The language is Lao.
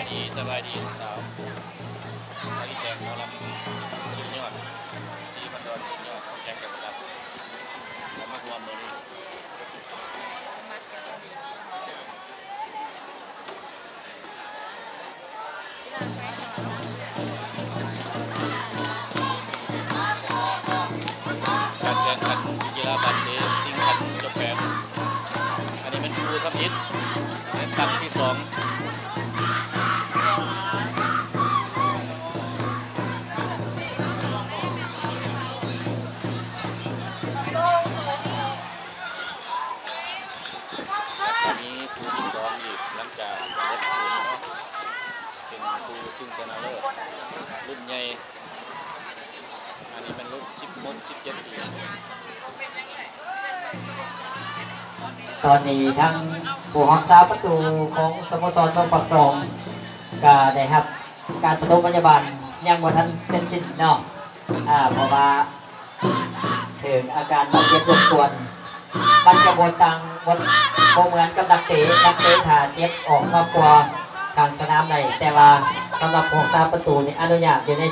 ດີ ສະບາຍດີນ້ອງສາວ ສາວອີແຕງ ໝໍລຳສຸດຍອດ ສີພັນດອນສຸດຍອດ ຂອງແຂວງຈຳປາສັກ ກໍມາຮ່ວມມື້ນີ້ ການແຂ່ງຂັນກິລາບານເຕະຊິງຂັນເຈົ້າແຂວງ ອັນນີ້ແມ່ນຄູ່ທຳອິດ ແລະ ຄັ້ງທີສອງ ແລ້ວກໍມີຄູ່ທີສອງອີກ ຫຼັງຈາກເບິດຄູ່ນີ້ເນາະ ເປັນຄູ່ຊິງຊະນະເລີດລຸ້ນໃຫຍ່ ອັນນີ້ແມ່ນລຸ້ນສິບຫົກ ສິບເຈັດປີ. ຕອນນີ້ທາງຜູ້ຮັກສາປະຕູຂອງສະໂມສອນເມືອງປາກຊ່ອງ ກໍໄດ້ຮັບການປະຖົມພະຍາບານ ຍັງບໍ່ທັນເສັດສິ້ນເນາະ ອາ ເພາະວ່າ ຖືກອາການບາດເຈັບລົບກວນ ມັນຈະບໍ່ຕ່າງ ບໍ່ ບໍ່ເໝືອນກັບນັກເຕະ ນັກເຕະຖ້າເຈັບອອກມາກວ່າຂ້າງສະໜາມໄດ້ ແຕ່ວ່າສຳລັບຜູ້ຮັກສາປະຕູນີ້ອະນຸຍາດຢູ່ໃນ